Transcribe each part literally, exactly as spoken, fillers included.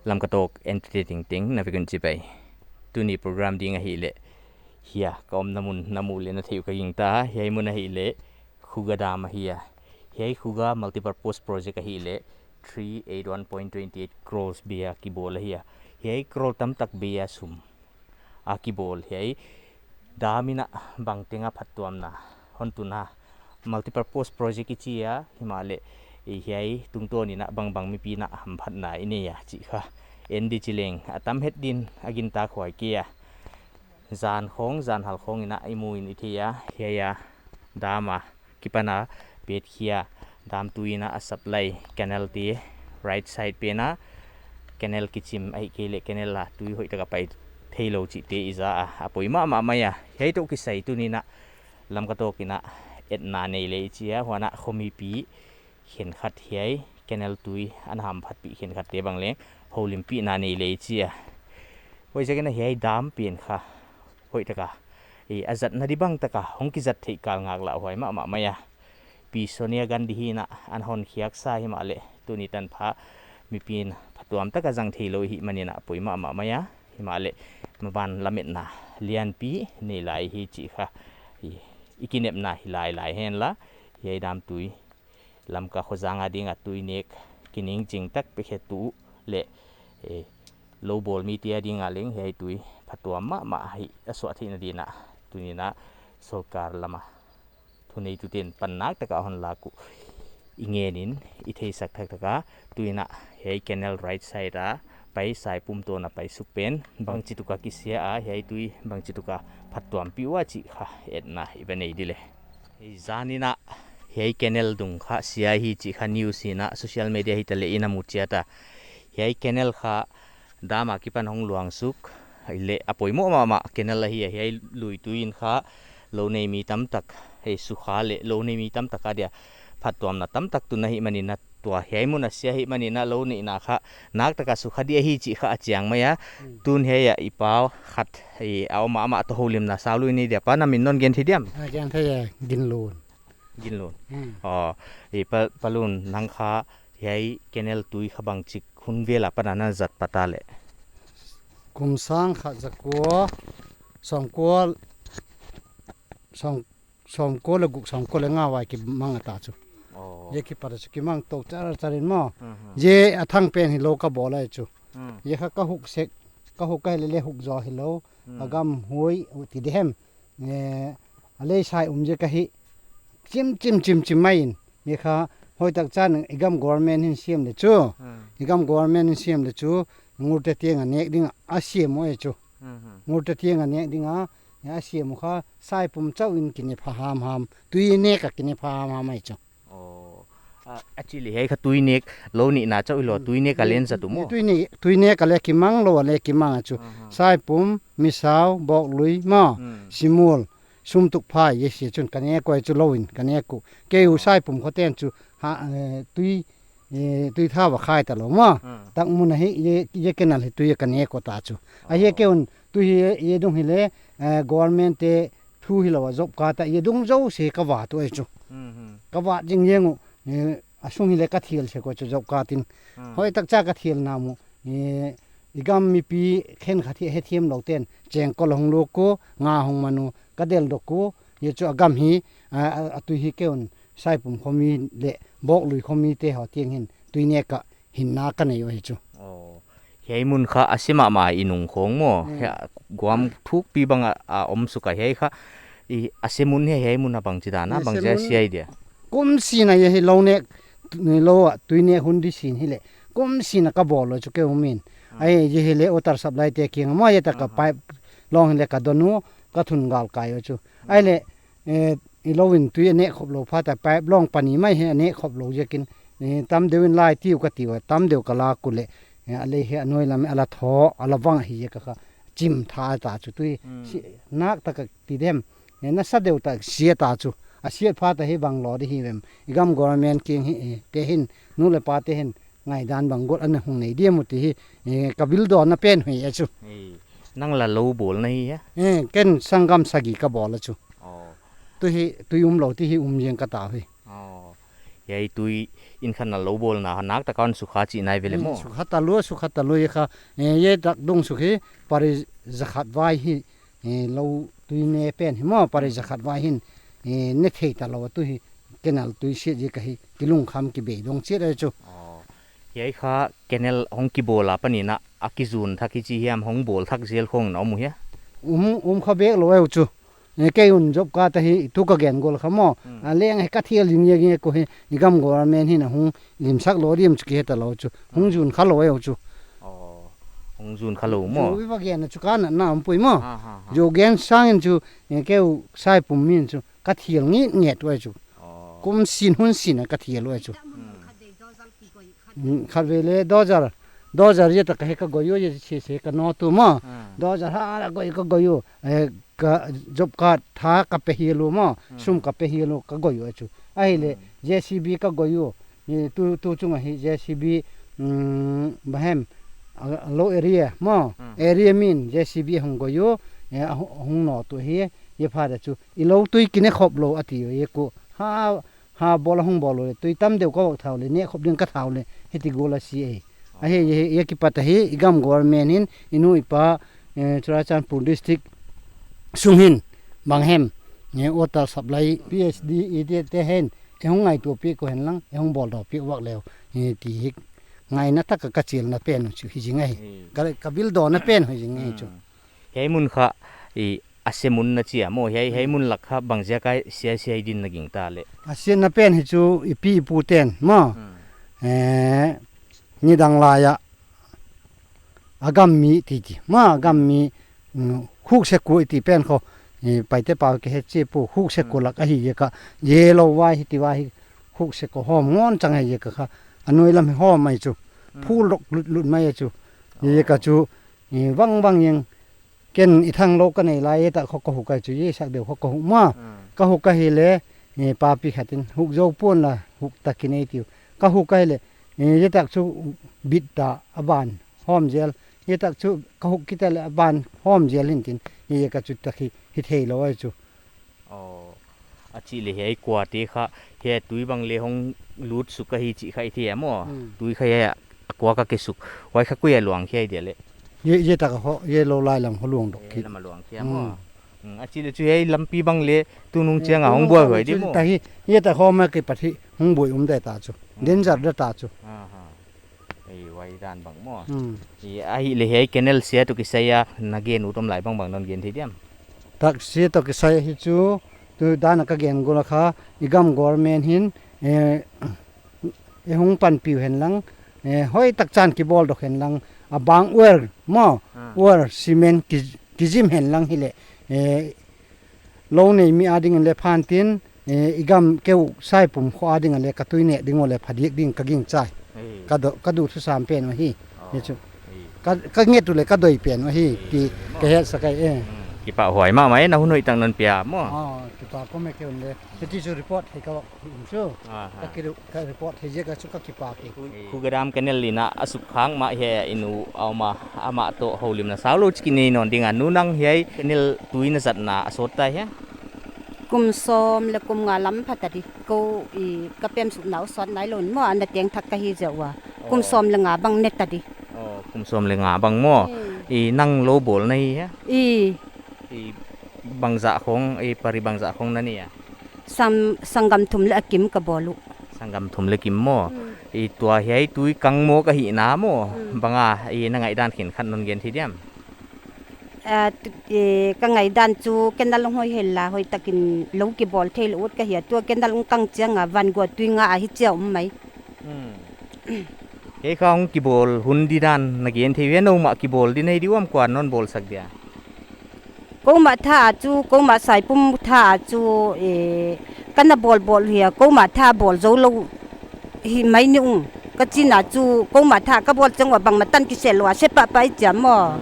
Lamka Talk entute tengteng na vek un chibai. Tuni program ding ahihleh, hiai ka omna mun na mu leh na thei uh ka gingta. Hiai mun ahihleh Khuga Dam ahi a. Hiai Khuga multipurpose project ahihleh three eight one point twenty eight crores bei a kibawl ahi a. Hiai crore tamtak bei a sum a kibawl hiai dam in a bangteng a phattuamna hon tun a, multipurpose project i chi a, himahleh hiai tungtawn in a bangbang mipi'n a hamphatna i nei a chih kha en di chi leng a tam het din a gintak huai kei a. Zan khawng, zan hal khawng in a i mu in i thei a, hiai a dam a kipan a petkhia dam tui in a supply canal te, right side pen a canal kichim ahihkeileh canal a tui hoihtak a pai theilou chihte i za a, a poi mahmah mai a. Hiai toh kisai tuni in a Lamka Talk in a etna nei leh i chi a, huan a khomipi khenkhat hiai canal tui ana hamphatpih khenkhatte bang leng houlimpihna nei leh i chi a. Huaiziakin a hiai dam pen kha hoihtak a, i, a zatna di bangtak a hong kizat theih kal ngaklah huai mahmah mai a. Pi Sonia Gandhi hi'n a ana honkhiaksa himahleh tuni tanpha mipi'n phattuam tak a zang theilou ahihman in a poi mahmah mai a. Himahleh maban lametna lianpi nei lai hi chih kha i, i kinepna hi lailai henla, hiai dam tui Lamka khozang a ding a tui nek kiningching tak pekhe tu leh, eh, lou bawl mite a ding a leng hiai tui phattuam mahmah hi a suah theihna di'n a tuni in a sorkar lam a thuneitute'n panna tak a hon lak uh i ngen in i theisak thakthak a. Tui in a hiai canal right side a pai Saipum tawn a pai suk pen bangchituk a kisia a, hiai tui bangchituk a phattuampih ua chih kha etna i va nei di leh. Hiai zan in a hiai canal dung kha sia hi chih kha news in a social media hitaleh in a mu chiat a. Hiai canal kha dam a kipan hong luang suk leh a poimoh mahmah canal ahi a. Hiai lui tui in kha lou nei mi tamtak, hiai sukha leh lou nei mi tamtak a dia phattuamna tamtak tun ahihman in a tua hiai mun a sia ahihman in a lou neihna kha naktak a sukha di ahi chih kha a chiang mai a. Hmm. Tun hiai a i pa khat, i, a om a, amah toh houlimna sau lui ni dia, pa, na min non gen thei diam? A gen thei e, Ginlun. Ginlun. Hmm. Aw, i pa, Pa Lun, nang kha hiai canal tui kha bangchik hun vel a pan a na zat pat a leh? Kum sang khat za kua, sawmkua, sawm, sawmkua leh guk, sawmkua leh nga vai kimang a ta chu. Aw. Hiai kipat a chu kimang tou char char in maw. Mhm. Hiai a thang pen hilou ka bawl ahi chu. Hmm. Hiai kha ka huk sek, ka huk ka hi leh leh huk zaw hilou. Hmm. A gam huai uh ti di hem. Eh, a lei sai um ziak ahi. Chim, chim, chim, chim mai in. Hiai kha hoihtak chan i gam government in siam leh chu. Hmm. I gam government in siam leh chu. Ngurte tiang a nek ding a siam uh ahi chu. Hmm, hmm. Ngurte tiang a nek ding a, a siam uh kha Saipum chauh in kine pha hamham. Tui nek a kine pha hamham ahi chu. Aw. A, a chi leh hiai kha tui nek, lou neihna chauh hilou, hmm, tui nek a leng zat uh maw? Tui nek, tui nek a leng kimang, lou a leng kimang a chu. Aha. Saipum, Misau, Bawklui maw, hmm, Simul, Sumtukphai, hiai sia chun ka nek uh ahi chu lou in, ka nek uh. Kei uh, aw, Saipum khote'n chu, ha, eh, tui, eh, tui thau a khai ta lou maw. Hmm. Tak mun a hi, hiai, hiai canal hi tui a ka nek uh ta chu. A hiai, aw, kei un, tui hi, hiai dung hi leh, eh, government te, thu hilou a job card a hiai dung zosia ka vat uh ahi chu. Hmm, hmm. Ka vat zing zing uh, eh, a sung hi leh ka thial sek uh chu job card in. Hmm. Hoihtak cha ka thial na mu, eh, i gam mipi khenkhat hi hethiam lou te'n, chengkol hong luk uh, nga hong man uh, ka del dok uh, hiai chu a gam hi, a, a, a tui hi kei un, Saipum khomi leh, Bawklui khomi te haw tiang hin, tui nek a hinna ka nei uh ahi chu. Aw. Hiai mun kha a sia mahmah i nung khawng maw. Hmm. Hiai guam thukpi bang a, a om suk a hiai kha. I a sia mun hiai, hiai mun a bangchi dan a, hiai bangchi a sia mun sia ahi dia? Kum sin a hiai hi lou nek, lou a tui nek hun di sin hi leh. Kum sin a ka bawl uh chu kei uh min. Hmm. Ahi, hiai hi leh water supply te kiang a maw hiai tak a, aha, pipe lawng hi leh ka don uh, ka thun gal kai uh chu. Hmm. Ahihleh, eh, i lou in tui a nek khop lou phat a pipe lawng pani mai hi a nek khop lou ziakin, eh, tam deuh in lai ti uh ka ti ua, tam deuh ka lak uh leh, eh, a lei hi a nuai lam a la thaw, a la vang hi ziak a kha chim tha ta chu tui, hmm, si, naktak a ti di hem, eh, nasa deuh tak sia ta chu, a siat phat a hi bang lou di hi vem, i gam government kiang hi, eh, te hin, nu leh pa te hin, ngaidan bang gol ana hong nei diam uh ti hi, eh, ka bildawnna pen uh ahi chu. Eh, nang la lou bawl na hi a? Eh, ken sanggam sagi ka bawl a chu. Aw. Tu hi, tui umlou ti hi um zing ka ta hi. Aw. Hiai tui in khan a lou bawlna, naktak a hon sukha chihna ahi ve leh maw. Hmm, sukha talua, sukha talua kha, eh, hiai tak dong suk hi, pari zakhat vai hi, eh, lou tui ne pen hi maw, pari zakhat vai hin, eh, ne thei talou a tu hi, canal tui siat ziak ahi, kilungkham kibei dong chiat ahi chu. Oh. Hiai kha canal hong kibawl a panin a, a kizun thak hi chi hiam, hong bawl thak zel khong na om uh hia? Um, um kha bek lou ahi uh chu. Eh, kei un job card ahi, tu ka gen gol kha maw. Hmm. A leng hi ka thial zing zing ko hi, i gam government hin a hong limsak lou diam chu kihe talou chu. Hong zun kha lou ahi uh chu. Oh, hong zun kha lou maw. Zun i va gen chu ka natna om pui maw. Ha, ha, ha. Zun gen sangin chu, eh, kei u Saipum min chu ka thial ngitnget uh ahi chu. Oh. Kum sin hun sin a ka thial uh ahi chu. Hmm. Hmm, khatvei leh dozer, dozer ziak tak a hi ka goi uh, ziak se se ka no tu maw. Hmm. Dozer ha la goi ka goi uh, eh, ka job card tha ka pe hial uh maw, hmm, sum ka pe hial uh ka goi uh ahi chu. Ahihleh, hmm, J C B ka goi uh, eh, tu, tu chung a hi J C B, mm, bahem, a, a lou area maw, hmm, area min J C B hong goi uh, eh, a hu-, hong no tu hi, hiai pha da chu. I lou tui kine khop lou a ti uh, hiai ko. Ha, ha bawl a hong bawl leh, tui tam deuh ka vak thau leh, ne khop ding ka thau leh, hiti gol a si ahi. Ahi, ahi, ahi kipat ahi, i gam government hin, i nu i pa, eh, Churachandpur district sung hin, bang hem, eh, water supply, P H D, i te, te hen, eh, hong ngaihtuah piak uh hen lang, eh, hong bawl dawk piak vak leh, eh, ti hi ngaihna tak a ka chialna pen uh chu hi zing ahi. Hmm. Ka, ka bil dawhna pen uh hi zing ahi chu. Hmm. Hiai mun kha, i, a se mun na chi a maw, hiai, hiai, hmm, mun lak kha bang ziak a sia sia i din na gingta leh. A siatna pen hi chu i pi i pu ten maw. Hmm. Eh, nidang lai a, a gam mi ti ti. Maw, a gam mi, mm, khuk se ku i ti pen kho. Eh, Paite pau ke he chi pu khuk se ku, hmm, lak ahi ziak a. Yellow vai hi ti vai hi khuk se ku hawm ngon chang ahi ziak a kha. A nuai lam hi hawm mai chu. Hmm. Phul dok lut lut mai chu. Oh. Ziak a chu, eh, vang vang zeng Ken i thang lou ka nei lai, hiai tak kho ka huk ahi chu, hiai sak deuh kho ka huk maw. Hmm. Ka huk ahihleh, eh, papi khat in, huk zou puan la, huk tak in ei tiu. Ka huk ahihleh, eh, hiai tak chu bit ta a ban hawm zel. Hiai tak chu ka huk kit leh a ban hawm zel hi'n tin, hiai ka chu tak hi, hi thei lou ahi chu. Oh, a chih leh hiai kua te kha, hiai tui bang leh hong lut suk ahi chih kha i thei a maw. Hmm. Tui kha hiai a kua ka ke suk. Huai kha koi a luang khia dia leh. Hiai, hiai tak a kho, hiai lou lai lam kho luang dok khit. Hiai lam a luang khia maw. Hmm. Hmm, a chih leh chu hiai lampi bang leh tunung, eh, chiang a hong tunung buai chiang huai di chu maw. Ta hi, hiai tak kho ma kipat hi hong buai um dai ta chu. Hmm. Danger da ta chu. Aha. Ei, huai dan bang maw. Hmm. I, ahihleh hiai canal sia toh kisai a na gen ut om lai bangbang non gen thei diam? Tak sia toh kisai hi chu, tu dan a ka gen gol a kha, i gam government hin, eh, eh, hong panpih uh hen lang, eh, hoihtak chan kibawl dawk hen lang, a bang ur maw, ah, ur cement ki, kizim hen lang hileh, eh, lou nei mi ading in leh phan tin, eh, i gam keu Saipum kho ading in leh ka tui neh ding uh leh pha diak ding ka gingchai. Ei. Ka do, ka duh thusam pen uh hi. Oh. Hichu. Ei. Ka, ka nget uh leh ka doi pen uh hi. Ei. Ti ka het sak ahi, eh. Hmm. Kipahhuai mahmah e, na hun hoihtak non pia maw. Ah, kipak kawm e kei un leh. Hichu report hi ka vak hi um chu. Ah, ha. Ka kiru, ka report hi ziak a chu ka kipak hi. Khu, Khuga Dam canal in a suk khak mah hi a, i nu a om a, amah toh houlimna saulou chik i nei nawn ding a. Nu, nang hiai canal tui na zatna a sawt ta hia? Kum sawm leh kum nga lam pha ta di. Kou i ka pem sukna uh sawt nailou in maw, a na teng thak ka hi ziak ua. Kum, oh, sawm leh nga bang ne ta di. Oh, kum sawm leh nga bang maw. Hmm. I nang lou bawl na hi hia? I. I bangzah khong, i pari bangzah khong na nei a? Sang, sanggam thum leh a kim ka bawl uh. Sanggam thum leh kim maw. Hmm. I tua hiai tui kang mawk ahihna maw. Hmm. Bang a, i na ngaihdan khenkhat non gen thei diam? Ah, tu, i ka ngaihdan chu canal hong hoih hen la, hoihtak in lou kibawl theilou ut ka hi a, tua canal hong kang chiang a van gua tui nga a hichi a om mai. Hmm. Hiai kha hong kibawl hun di dan na gen thei hia, noumah kibawl di nei di uam, kua non bawl sak dia? Koumah tha a chu, koumah Saipum tha a chu, eh, ka na bawl bawl hi a, koumah tha bawl zoulou hi mai ni ung. Ka chihna chu, koumah tha ka bawl chiang ua bangmah tan kisel lou a, se pahpah i chi a maw.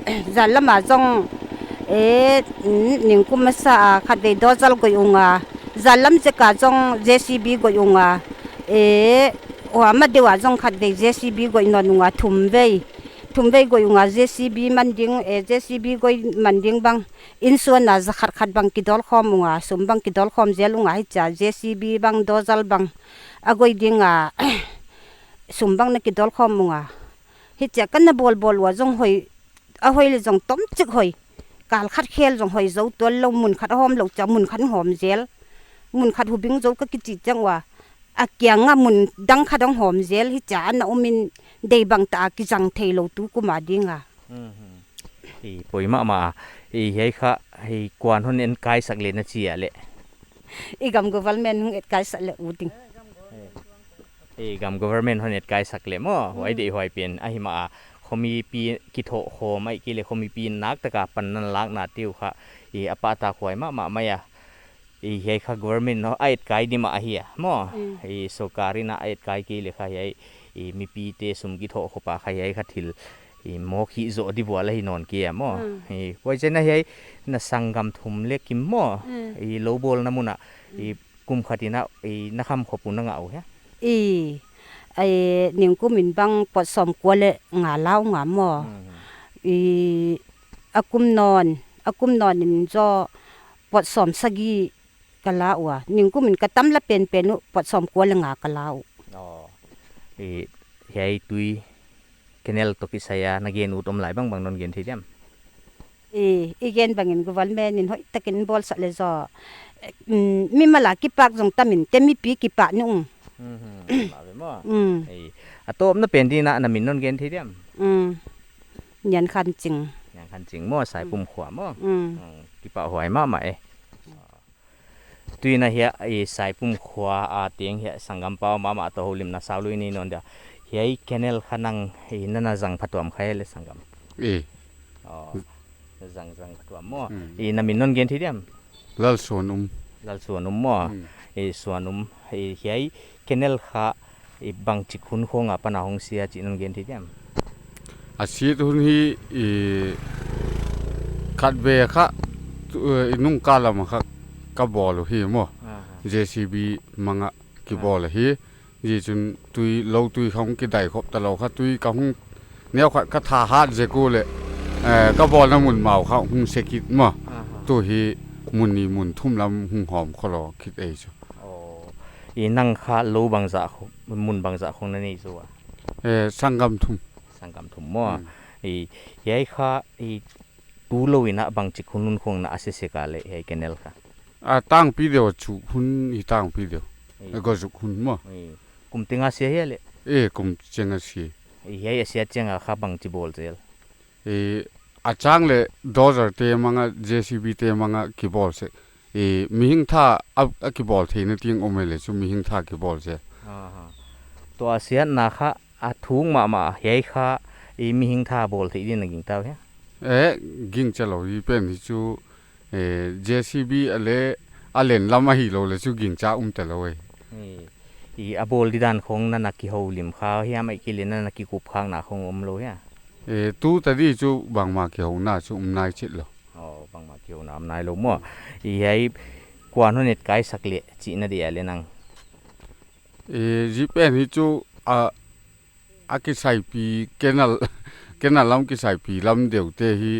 Hmm. Zan lam a zong, eh, mm, ningkum masa a khatvei dozer goih ung a. Zan lam zek a zong J C B goih ung a. Eh, huai ma deuh a zong khatvei J C B goih nawn ung a, thum vei. thumvei goi unga J C B man ding, eh, J C B goi man ding bang, insuan a za khat khat bang kidol khawm unga, sum bang kidol khawm zel unga hichia, J C B bang, dozal bang, a goi ding a, sum bang na kidol khawm unga. Hichia ka na bawl bawl ua zong hoih, a hoih leh zong tomchik hoih. Kal khat khel zong hoih zou tuan lou, mun khat a hawm lou chia, mun khat hawm zel. Mun khat hubing zou ka kichi chiang ua. A kiang a mun dang khat hong hawm zel hichia ana um in, dei bang ta a kizang theilou tu kum a ding a. Mhm. I poi mahmah a. I hiai kha, i kuan hon enkaisak leh na chi a leh. I gam government hong enkaisak leh ut ding. I gam government hon enkaisak leh maw, huai Hmm. deih huai pen, ahihmah a, khomipi kithoh khawm ahihkeileh khomipi nak taka panna lakna te uh kha, i a pahtak huai mahmah mai a. I hiai kha government hon a etkai di mah ahi a, maw. Mm. I sorkar in a etkai kei leh kha hiai, i mipite sum kithoh khop a kha hiai kha thil, i mawk hi zoh di vual ahi nawn kei a maw. Mm. I huai chiang a hiai na sanggam thum leh kim maw. Mm. I lou bawlna mun a, i Mm. kum khat in a, i na kham khop uh na ngah uh hia? I, i ningkum in bang pot sawmkua leh nga la ung a maw. Mm. I a kum nawn, a kum nawn in zaw pot sawmsagih ka la ua. Ningkum in ka tam la penpen uh, pot sawmkua leh nga ka la uh. Oh. I, hiai tui canal toh kisai a na gen ut om lai bangbang non gen thei diam? I, i gen bangin government in hoihtakin bawlsak leh zaw. Mm, mimal a kipak zong tam in, te mipi kipak nung. Mhm, mah ve maw. Mm. I, a tawpna pen ding in a na min non gen thei diam? Mm. Nian Khan Ching. Nian Khan Ching maw, Saipum Mm. khua maw. Mm. Mm, kipak huai mahmah e. Tuin a hiai, i Saipum khua a teng hiai sanggam pau mahmah toh houlimna saului ni non dia. Hiai canal kha nang, i na na zang phatuam kha e leh sanggam? I. Oh, zang, zang phatuam maw. Mm. I na min non gen thei diam? Lalsuanum. Lalsuanum maw. Mm. I Suanum, i hiai canal kha i bangchik hun khawng apan a hong sia chih non gen thei diam? A sit hun hi i khat ve kha, tu, eh, i nungkal lam kha ka bawl uh hi maw. Aha. J C B mang a kibawl Ah. ahi. Zichun tui, lou tui kha hong kidai khop ta lou kha, tui ka hong neu khat ka tha hat zek uleh, eh, ka bawlna mun mau kha hong se kit maw. Aha. Tu hi mun ni mun thum lam hong hawm kholo kit ei chu. Oh. I nang kha lou bangzah khawng, mun bangzah khawng na nei zaw a? Eh, sanggam thum. Sanggam thum maw. Hmm. I, hiai kha, i tulou in a bangchik hun hun khawng na a se sek a leh hiai canal kha? A tangpi deuh a chuk hun hi tangpi deuh. I. A gawzuk hun maw. I. Kum teng a sia hia leh? Eh, kum teng a sia. I, hiai a sia chiang a kha bangchi bawl zel? I, a chang leh dozer te mang a, J C B te mang a kibawl sek. I, mihing tha a, a kibawl theihna ding om e leh chu mihing tha kibawl zel. Aha. Tua siatna kha a thuk mahmah hiai kha i mihing tha bawl theih ding na gingta uh hia? Eh, gingcha lou hi pen hi chu, eh, J C B a leh a len lam ahilou leh chu gingcha um ta lou e. I, i a bawl di dan khawng na na kihoulim kha hiam ahihkeileh na na kikup khakna khawng om lou hia? Eh, tu ta di chu bangmah kihouna chu um nai chih lou. Oh, bangmah kihouna um nai lou maw. I hiai kuan hon enkaisak leh chih na deih a leh nang? Eh, zi pen hi chu a, a kisaipi canal, canal lam kisaipi lam deuh te hi,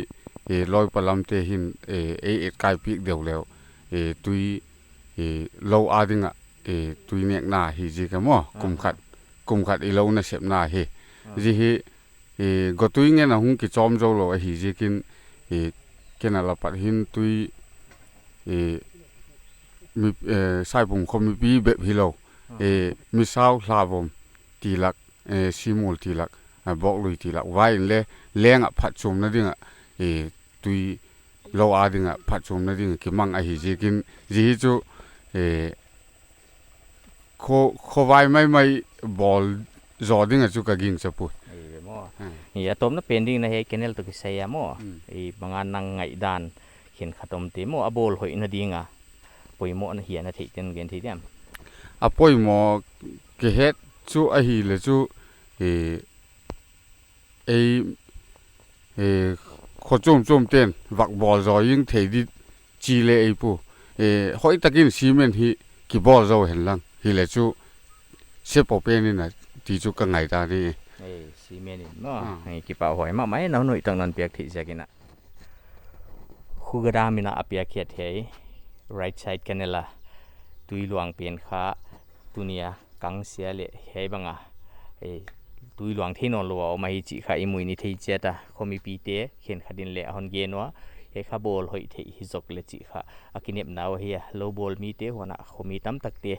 eh, Loipa lam te hin, eh, ei etkai piak deuh leh, eh, tui, eh, lou a ding a, eh, tui nekna hi zi ka maw, kum Ah. khat, kum khat i lou nasepna hi. Ah. Zi hi, eh, gotui ngen a hong kichawm zou lou ahi ziakin, eh, canal apat hin tui, eh, mi, eh, Saipum kho mipi bep hilou, Ah. eh, Misau, Hlavom, Tilak, eh, Simul Tilak, eh, Bawklui Tilak, vai in leh leng a phatchumna ding a, eh, tui lou a ding a phatchumna ding a kimang ahi ziakin, zi hi chu, eh, kho, khovai maimai bawl zaw ding a chu ka gingcha pui. Ei ve maw. Hmm. I a tawpna pen ding in a hiai canal toh kisai a maw. Hmm. I bang a nang ngaihdan khenkhat om te maw, a bawl hoihna ding a poimoh na hia na theih ten gen thei diam? A poimoh kihet chu ahi leh chu, eh, ei, eh, kho chomchom ten vak bawl zaw ing thei di chi leh ei pu. Eh, hoihtakin cement hi kibawl zaw hen lang. Hileh chu se po pen in a ti chu ka ngaihdan hi. Ei, cement in maw. Hmm. Ei, kipahhuai mahmah e, na hun hoihtak non piak theih ziakin a. Khuga dam in a piak khiat hiai right side canal a tui luang pen kha tuni a kang sia leh hiai bang a, ei, tui luang thei nawnlou a om ahi chih kha i muin i thei chiat a, khomipite khenkhat in leh a hon gen ua, hiai kha bawl hoih theih hi zok leh chih kha a kinepna uh ahi a, lou bawl mite huan a khomi tamtakte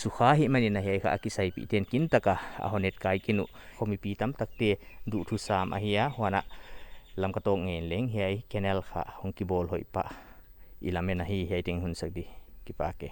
sukha hih manin a hiai kha a kisaipih ten kintak a a hon etkai kin uh, khomipi tamtakte duhthusam ahi a, huan a Lamka tawk ngen leng hiai canal kha hong kibawl hoih pah i lamen ahi. Hiai teng hun sak di, kipak e.